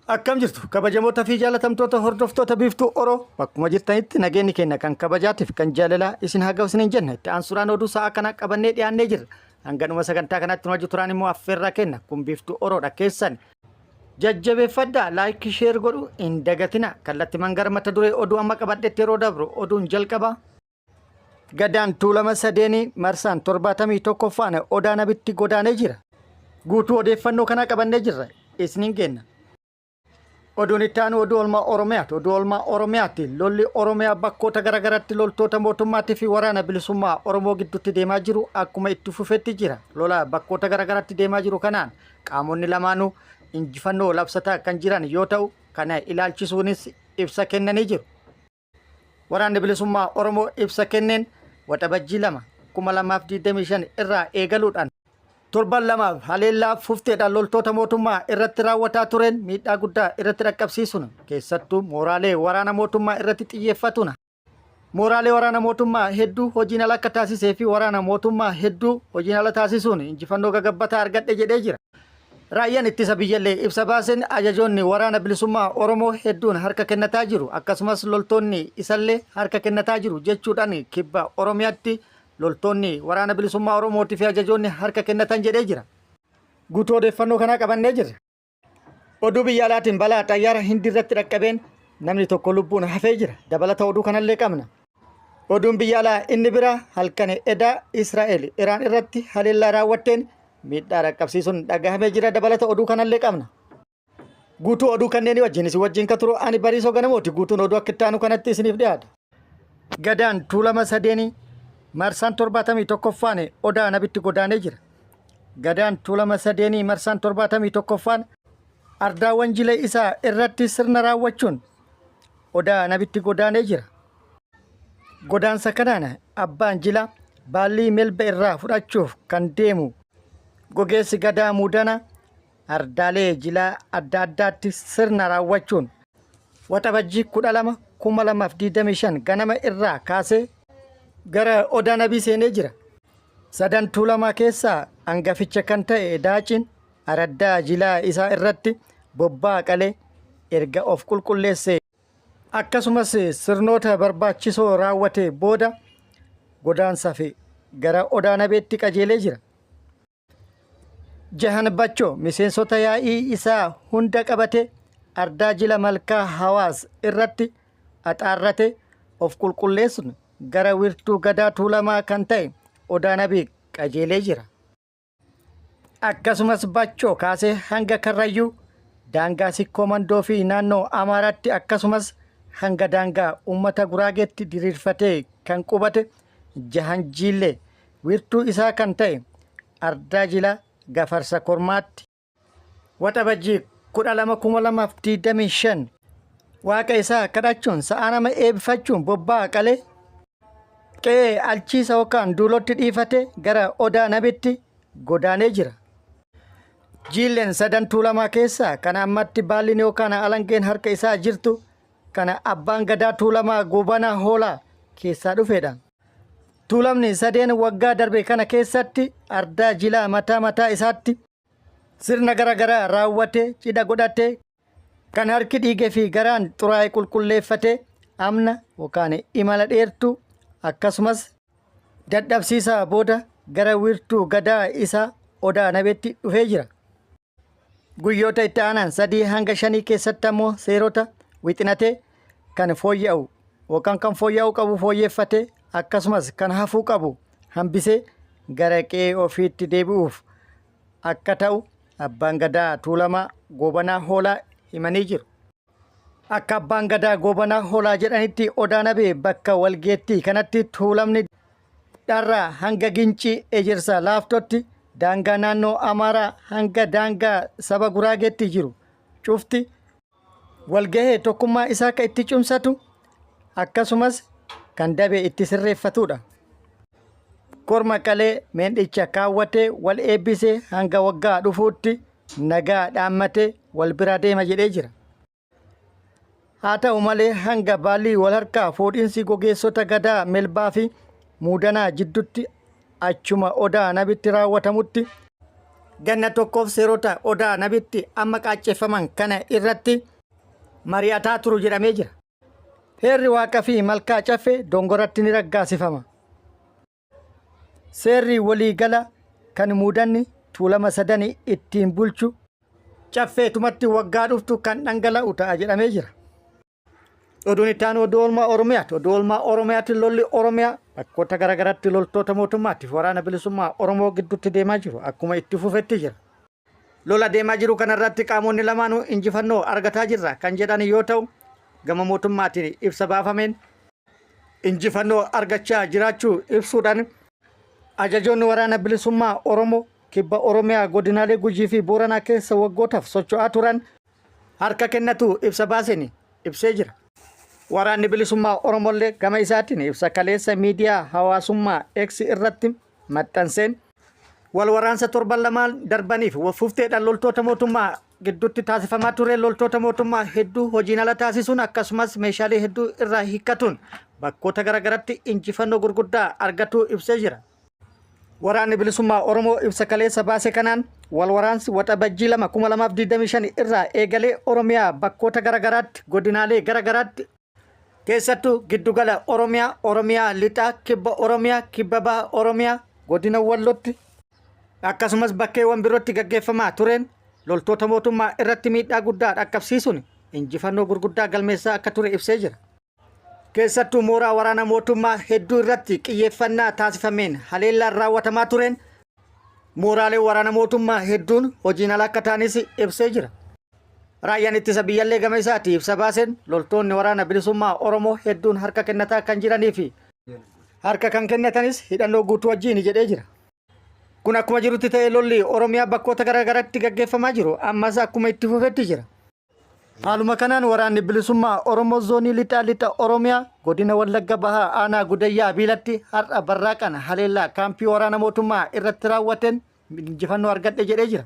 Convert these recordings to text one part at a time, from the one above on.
Akkam jirtu kabajamoota fi jaalatamtoota hordoftoota Biiftuu Oro, bakkuma jirtanitti nageenyi keenya kan kabajaatiif kan jaalalaa isin haa ga'u isiniin jenna. Itti aansuudhaan oduu sa'a kana qabannee dhiyaannee jirra. Hanga dhuma sagantaa kanaatti nu wajji turaan immoo affeerraa kenna. Kun Biiftuu Oroodha keessan. Jajjabeeffadhaa, like, share godhu hin dagatina. Kallattiman gara mata duree oduu amma qabadhetti yeroo dabru, oduun jalqaba. Gadaan Tuulama Sadeenii marsaan 71ffaan Odaa Nabitti godaanee jira. Guutuu odeeffannoo kanaa qabannee jirra. Isiniin geenna. Oduun itti aanu oduu oolmaa Oromiyaati. Oduu oolmaa Oromiyaatti lolli Oromiyaa bakkoota garaagaraatti loltoota mootummaatii fi waraana bilisummaa Oromoo gidduutti deemaa jiru akkuma itti fufetti jira. Lola bakkoota garaagaraatti deemaa jiru kanaan qaamonni lamaanuu injifannoo labsataa kan jiran yoo ta'u, kana ilaalchisuunis ibsa kennanii jiru. Waraanni Bilisummaa Oromoo ibsa kenneen Waxabajjii 2, 2025 irraa eegaluudhaan torban lamaaf haleellaa fufteedhaan loltoota mootummaa irratti raawwataa tureen miidhaa guddaa irratti dhaqqabsiisuun, keessattuu mooraalee waraana mootummaa irratti xiyyeeffatuun mooraalee waraana mootummaa hedduu hojiin ala akka taasisee fi waraana mootummaa hedduu hojiin ala taasisuun injifannoo gagabbataa argadhe jedhee jira. Raayyaan ittisa biyyallee ibsa baaseen ajajoonni waraana bilisummaa Oromoo hedduun harka kennataa jiru, akkasumas loltoonni isallee harka kennataa jiru jechuudhaan, kibba Oromiyaatti loltoonni waraana bilisummaa Oromootii fi ajajoonni harka kennatan jedhee jira. Guutuu odeeffannoo kanaa qabannee jirra. Oduu biyya alaatiin balaa xayyaara Hindii irratti dhaqqabeen namni tokko lubbuun hafee jira. Dabalata oduu kanallee qabna. Oduun biyya alaa inni biraa halkan edaa Israa'el Iraan irratti haleellaa raawwatteen miidhaa dhaqqabsiisuun dhagahamee jira. Dabalata oduu kanallee qabna. Guutuu oduu kanneenii wajjin isin wajjin ka turu ani Bariisoo Ganamooti. Guutuun oduu akka itti aanu kanatti isiniif dhiyaata. Gadaan Tuulama Sadeenii marsaan 71ffaan Odaa Nabitti godaanee jira. Gadaan Tuulama Sadeenii marsaan 71ffaan ardaawwan jila isaa irratti sirna raawwachuun Odaa Nabitti godaanee jira. Godaansa kanaan abbaan jilaa baallii melba irraa fudhachuuf kan deemu gogeessi Gadaa Muudana ardaalee jilaa adda addaatti sirna raawwachuun Waxabajjii 12, 2025 ganama irraa kaasee gara Odaa Nabii seenee jira. Sadan Tuulamaa keessaa hangaficha kan ta'e Daaciin araddaa jilaa isaa irratti bobbaa qalee erga of qulqulleessee akkasumas sirnoota barbaachisoo raawwatee booda godaansaaf gara Odaa Nabeetti qajeelee jira. Jahan Bachoo miseensota yaa'ii isaa hunda qabate ardaa jila Malkaa Hawaas irratti axaarrate of qulqulleessuun gara wirtuu Gadaa Tuulamaa kan ta'e Odaa Nabii qajeelee jira. Akkasumas Bachoo kaasee hanga Karrayyuu, daangaa Sikkoo Mandoo fi naannoo Amaaraatti, akkasumas hanga daangaa uummata Guraageetti diriirfatee kan qubate Jahan Jiillee wiirtuu isaa kan ta'e Ardaa Jilaa Gafarsa Kormaatti Waxabajjii 12,2025 Waaqa isaa kadhachuun sa'a nama eebbifachuun bobbaa qalee qe'ee alchiisa yookaan duulotti dhiifatee gara Odaa Nabitti godaanee jira. Jiilleen sadan Tuulamaa keessaa kan ammatti baalliin yookaan alangeen harka isaa jirtu kana abbaan Gadaa Tuulamaa Goobanaa Hoolaa keessaa dhufedha. Tuulamni sadeen waggaa darbe kana keessatti ardaa jilaa mataa mataa isaatti sirna gara garaa raawwatee cidha godhatee, kan harki dhiigee fi garaan xuraa'e qulqulleeffatee, amna yookaan imala dheertuu akkasumas dadhabsiisaa booda gara wiirtuu Gadaa isaa Odaa Nabeetti dhufee jira. Guyyoota itti aanan sadii hanga shanii keessatti ammoo seerota wixinatee, kan fooyya'u yookaan kan fooyya'uu qabu fooyyeffatee, akkasumas kan hafuu qabu hambisee gara qe'ee ofiitti deebi'uuf akka ta'u abbaan Gadaa Tuulamaa Goobanaa Hoolaa himanii jiru. Akka abbaan Gadaa Goobanaa Hoolaa jedhanitti, Odaa Nabee bakka walgeettii kanatti Tuulamni Dharraa hanga Gincii Ejersa Laaftootti, daangaa naannoo Amaaraa hanga daangaa saba Guraageetti jiru cufti walgahee tokkummaa isaa akka itti cimsatu akkasumas kan dabe itti sirreeffatudha. Korma qalee, meendhicha kaawwatee wal eebbisee hanga waggaa dhufuutti nagaa dhaammatee wal bira deema jedhee jira. Haa ta'u malee, hanga baallii wal harkaa fuudhinsi gogeessota Gadaa Melbaa fi Muudanaa jiddutti achuma Odaa Nabitti raawwatamutti ganna tokkoof seerota Odaa Nabitti amma qaacceffaman kana irratti mari'ataa turu jedhamee jira. Heerri Waaqa fi Malkaa Caffee Dongoratti ni raggaasifama. Seerri walii gala kan muudanni Tuulama Sadani ittiin bulchu Caffeetumatti waggaa dhuftu kan dhangala'u ta'a jedhamee jira. Oduun itti aanu oduu oolmaa Oromiyaati. Oduu oolmaa Oromiyaatti lolli Oromiyaa bakkoota garaagaraatti loltoota mootummaatiif waraana bilisummaa Oromoo gidduutti deemaa jiru akkuma itti fufetti jira. Lola deemaa jiru kanarratti qaamonni lamaanuu injifannoo argataa jirra kan jedhan yoo ta'u, gama mootummaatiin ibsa baafameen injifannoo argachaa jiraachuu ibsuudhaan ajajoonni waraana bilisummaa Oromoo kibba Oromiyaa godinaalee Gujii fi Booranaa keessa waggootaaf socho'aa turan harka kennatu ibsa baaseen ibsee jira. Waraanni bilisummaa Oromollee gama isaatiin ibsa kaleessa miidiyaa hawaasummaa X irratti maxxanseen wal waraansa torban lamaan darbaniif fufteedhaan loltoota mootummaa gidduutti taasifamaa ture loltoota mootummaa hedduu hojiin ala taasisuun akkasumas meeshaalee hedduu irraa hiikkatuun bakkoota garaagaratti injifannoo gurguddaa argatuu ibsee jira. Waraanni Bilisummaa Oromoo ibsa kaleessa baase kanaan wal waraansi Waxabajjii 2 2025 irraa eegalee Oromiyaa bakkoota garaagaraatti godinaalee garaagaraatti Keessattuu giddugala Oromiyaa, Oromiyaa Lixaa, Kibba Oromiyaa, Kibba Baha Oromiyaa, Godina Wallootti akkasumas bakkeewwan birootti gaggeeffamaa tureen loltoota mootummaa irratti miidhaa guddaa dhaqqabsiisuun injifannoo gurguddaa galmeessaa akka ture ibsee jira. Keessattuu mooraa waraana mootummaa hedduu irratti xiyyeeffannaa taasifameen haleellaan raawwatamaa tureen mooraaleen waraana mootummaa hedduun hojiin ala akka ta'anis ibsee jira. Raayyaan ittisa biyyallee gama isaati ibsa baaseen loltoonni waraana bilisummaa Oromoo hedduun harka kennataa kan jiranii fi harka kan kennatanis hidhannoo guutuu wajjin jedhee jira. Kun akkuma jirutti ta'ee lolli Oromiyaa bakkoota garaagaraatti gaggeeffamaa jiru ammas akkuma itti fufetti jira. Haaluma kanaan waraanni bilisummaa Oromoo zoonii lixaa lixa Oromiyaa godina Wallagga Bahaa aanaa Gudayyaa Biilatti har'a barraaqan haleellaa kaampii waraana mootummaa irratti raawwateen injifannoo argadhe jedhee jira.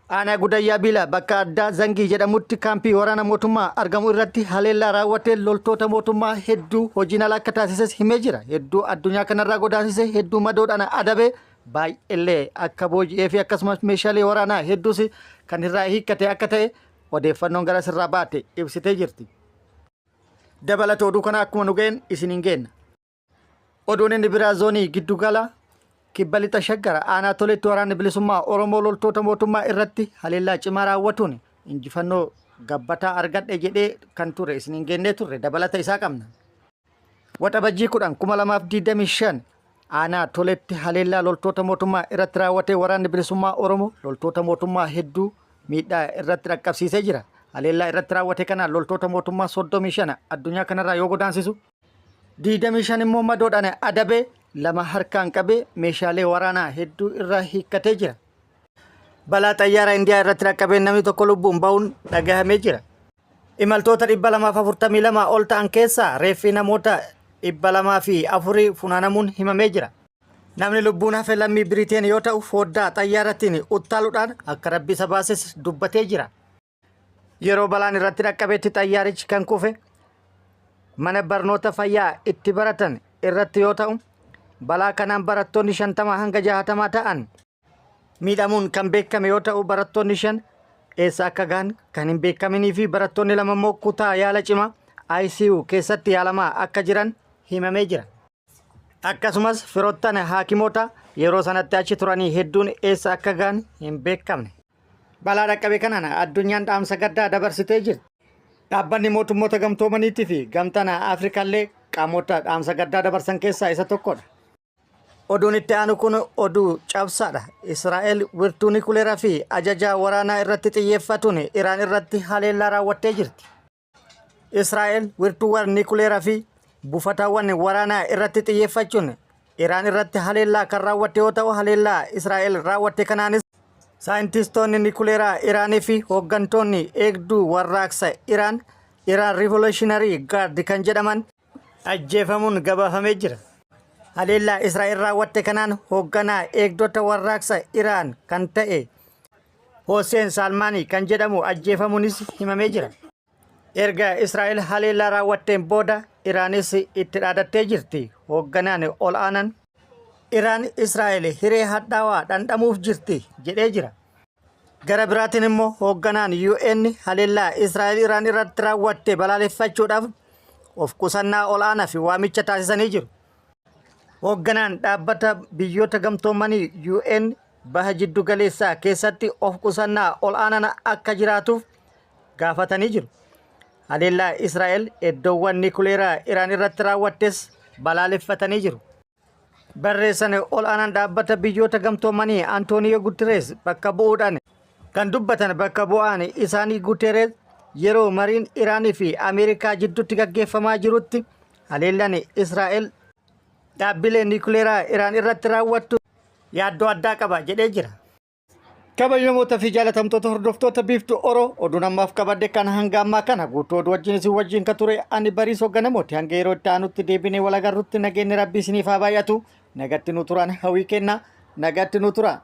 Aanaa Gudayyaa Biilaa bakka addaa Zangii jedhamutti kaampii waraana mootummaa argamu irratti haleellaa raawwateen loltoota mootummaa hedduu hojiin ala akka taasises himee jira. Hedduu addunyaa kanarraa godaansise, hedduu madoodhaan adabee, baay'ellee akka booji'ee fi akkasumas meeshaalee waraanaa hedduus kan irraa hiikkate akka ta'e odeeffannoon gara sirraa baate ibsitee jirti. Dabalata oduu kana akkuma nu ga'een isiniin geenna. Oduun inni biraa zoonii giddugala kibba lixa shaggara aanaa toletti waraanni bilisummaa Oromoo loltoota mootummaa irratti haleellaa cimaa raawwatuun injifannoo gabbataa argadhe jedhee kan ture isiniin geennee turre dabalata isaa qabna. Waxabajjii 10 2025 aanaa toletti haleellaa loltoota mootummaa irratti raawwatee waraanni bilisummaa Oromoo loltoota mootummaa hedduu miidhaa irratti dhaqqabsiisee jira. Haleellaa irratti raawwate kanaan loltoota mootummaa 35 addunyaa kanarraa yoo godaansisu 25 immoo madoodhaan adabee lama harkaan qabee meeshaalee waraanaa hedduu irraa hiikkatee jira. Balaa xayyaara Indiyaa irratti dhaqqabeen namni tokko lubbuun ba'uun dhagahamee jira. Imaltoota 242 ol ta'an keessaa reeffi namoota 204 funaanamuun himamee jira. Namni lubbuun hafe lammii Biriteen yoo ta'u foddaa xayyaaratiin uttaaluudhaan akka rabbi isa baases dubbatee jira. Yeroo balaan irratti dhaqqabetti xayyaarichi kan kufe mana barnoota fayyaa itti baratan irratti yoo ta'u, balaa kanaan barattoonni 50 hanga 60 ta'an miidhamuun kan beekame yoo ta'u, barattoonni 5 eessa akka gahan kan hin beekaminii fi barattoonni 2 immoo kutaa yaala cimaa ICU keessatti yaalamaa akka jiran himamee jira. Akkasumas firoottan haakimoota yeroo sanatti achi turanii hedduun eessa akka gahan hin beekamne. Balaa dhaqqabe kanaan addunyaan dhaamsa gaddaa dabarsitee jirti. Dhaabbanni mootummoota gamtoomaniitii fi gamtaan Afrikaallee qaamota dhaamsa gaddaa dabarsan keessaa isa tokkodha. Oduun itti aanu kun oduu cabsaadha. Israa'el wirtuu nikuleeraa fi ajajaa waraanaa irratti xiyyeeffatuun Iraan irratti haleellaa raawwattee jirti. Israa'el wirtuuwwan nikuleeraa fi buufatawwan waraanaa irratti xiyyeeffachuun Iraan irratti haleellaa kan raawwatte yoo ta'u haleellaa Israa'el raawwatte kanaanis saayintistoonni nikuleeraa Iraanii fi hooggantoonni eegduu warraaqsa Iraan Iraan Revolutionary Guard kan jedhaman ajjeefamuun gabaafamee jira. Haleellaa Israa'el raawwatte kanaan hoogganaa eegdota warraaqsa Iraan kan ta'e Hoseen Saalmaanii kan jedhamu ajjeefamuunis himamee jira. Erga Israa'el haleellaa raawwatteen booda Iraanis itti dhaadattee jirti. Hoogganaan ol aanan Iraan Israa'el hiree hadhaawaa dhandhamuuf jirti jedhee jira. Gara biraatiin immoo hoogganaan UN haleellaa Israa'el Iraan irratti raawwatte balaaleffachuudhaaf of qusannaa ol'aanaa fi waamicha taasisanii jiru. Hoogganaan dhaabbata biyyoota gamtoomanii UN baha jiddu galeessaa keessatti of qusannaa ol'aanaan akka jiraatuuf gaafatanii jiru. Haleellaa Israa'el iddoowwan nikuleeraa Iraan irratti raawwattes balaaleffatanii jiru. Barreessan ol'aanaan dhaabbata biyyoota gamtoomanii Antooniyoo Guterees bakka bu'uudhaan kan dubbatan bakka bu'aan isaanii Guterees yeroo mariin Iraanii fi Ameerikaa jidduutti gaggeeffamaa jirutti haleellaan Israa'el dhaabbilee nikuleeraa Iraan irratti raawwattu yaaddoo addaa qaba jedhee jira. Kabajamoota fi jaalatamtoota hordoftoota Biiftuu Oro oduun ammaaf qabadhe kan hanga ammaa kana guutuu oduu wajjin isin wajjin ka ture ani Bariisoo Ganamooti hanga yeroo itti aanutti deebinee wal agarrutti nageenyi rabbii isiniif haa baay'atu nagatti nu turaan hawwii kenna nagatti nu tura.